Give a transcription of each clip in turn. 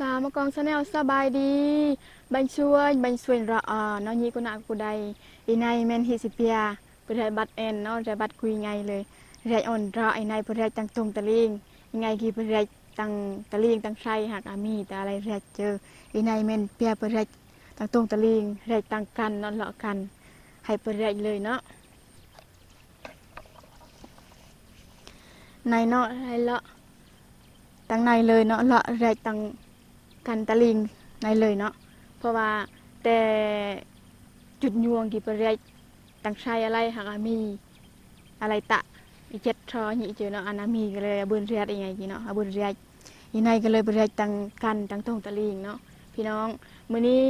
ຕາມາກອງຊາແນລ ສະບາຍດີ ບັນຊວນ ບັນຊວນ ຣະອາ ເນາະ ຍິກກຸນະ ກູໄດ ອີໄນແມ່ນຮີຊິເປຍ ເພິ່ນໄດ້ບັດແອນເນາະ ໄດ້ບັດກຸຍໃຫຍ່ເລີຍ ແຣກອອນເນາະ ອີໄນເພິ່ນແຣກຕັ້ງຕົງຕະລິງ ອີໄນກີເພິ່ນແຣກຕັ້ງຕະລິງ ຕັ້ງໄຊ ຫາກອາມີ ແຕ່ອາໄລແຣກເຈີ ອີໄນແມ່ນເປຍ ເພິ່ນແຣກຕັ້ງຕົງຕະລິງ ແຣກຕັ້ງກັນເນາະ ເລາະກັນ ໃຫ້ເພິ່ນແຣກເລີຍເນາະ. ໃນເນາະ ໃຫ້ເລາະຕັ້ງໃນເລີຍເນາະ ເລາະແຣກຕັ້ງກັນຕະລິງໃນເລີຍເນາະ ເພາະວ່າແຕ່ຈຸດຍວງທີ່ເພິ່ນແຣກຕັ້ງໄຊອາໄລ ຫາກອາມີ ອາໄລຕະ ອີເຈັດທໍ ຮີເຈີເນາະ ອານາມີ ກໍເລີຍອາເບິ່ນແຣກອີ່ຫຍັງກີເນາະ ອາເບິ່ນແຣກ ອີໄນກໍເລີຍໄປແຣກຕັ້ງກັນຕັ້ງຕົງຕະລິງເນາະ ພີ່ນ້ອງ ມື້ນີ້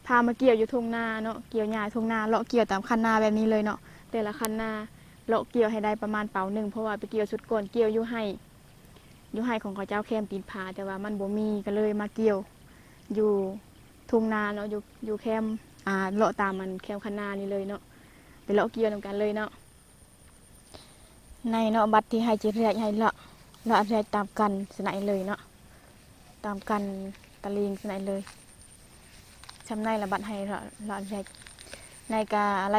ພາມາກ່ຽວຢູ່ທົ່ງນາເນາະ ກ່ຽວຫຍ້າທົ່ງນາ ເລາະກ່ຽວຕາມຄັນນາແບບນີ້ເລີຍເນາະ ແຕ່ລະຄັນນາ ເລາະກ່ຽວໃຫ້ໄດ້ປະມານເປົາໜຶ່ງ ເພາະວ່າໄປກ່ຽວຊຸດກ່ອນ ກ່ຽວຢູ່ໄຮ່ ຢູ່ໄຮ່ຂອງເຂົາເຈົ້າແຄມຕີນຜາ ແຕ່ວ່າມັນບໍ່ມີ ກໍເລີຍມາກ່ຽວຢູ່ທົ່ງນາເນາະ ຢູ່ ຢູ່ແຄມ ອາ ເລາະຕາມອັນແຄມຄັນນານີ້ເລີຍເນາະ ໄປເລາະກ່ຽວນຳກັນເລີຍເນາະ. ໃນເນາະ ບັດທີ່ໃຫ້ຈິແຣກ ໃຫ້ເລາະ ເລາະແຣກຕາມກັນສະໄນເລີຍເນາະ ຕາມກັນຕະລິງສະໄນເລີຍ ຊ່ຳໃນລະບັດໃຫ້ເລາະ ເລາະແຣກ ໃນກະອາໄລ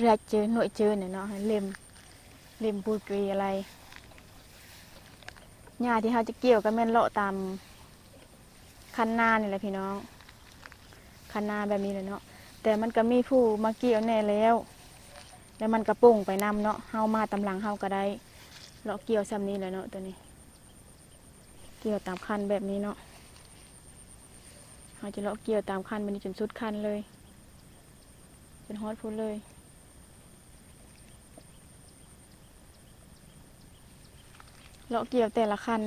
ແຣກເຈີ ໜ່ວຍເຈີນະເນາະ ໃຫ້ເລັມ ເລັມປູດກະເອໄລ ຫຍ້າທີ່ເຮົາຈະກ່ຽວກໍແມ່ນເລາະຕາມ ຄັນນານີ້ແຫຼະພີ່ນ້ອງ ຄັນນາແບບນີ້ແຫຼະເນາະ ແຕ່ມັນກໍມີຜູ້ມາກ່ຽວແດ່ແລ້ວ ແລ້ວມັນກໍປົ່ງໄປນຳເນາະ ເຮົາມາຕາມຫຼັງເຮົາກໍໄດ້ ເລາະກ່ຽວຊ່ຳນີ້ແຫຼະເນາະ ໂຕນີ້ ກ່ຽວຕາມຄັນແບບນີ້ເນາະ ເຮົາຈະເລາະກ່ຽວຕາມຄັນແບບນີ້ຈົນສຸດຄັນເລີຍ ຈົນຮອດພຸ້ນເລີຍ ເລາະກ່ຽວແຕ່ລະຄັນ.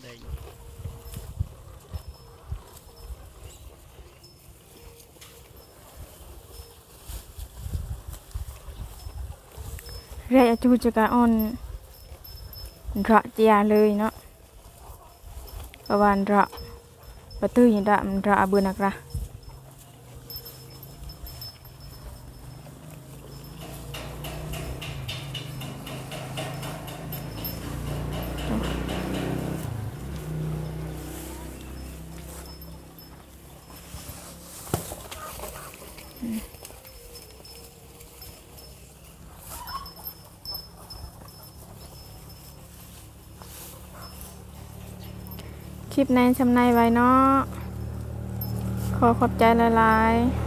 ໄດ້ຢູ່. ເຣຍອາຈູຈະກະອ່ອນເຣາະເຈຍເລີຍເນາະ ປະວານເຣາະ ປະຕຸ້ຍເຣາະ ເຣາະອາເບີນັກລະ. ຄລິບໃນຊ່ຳໃນໄວ້ເນາະ ຂໍຂອບໃຈຫຼາຍໆ.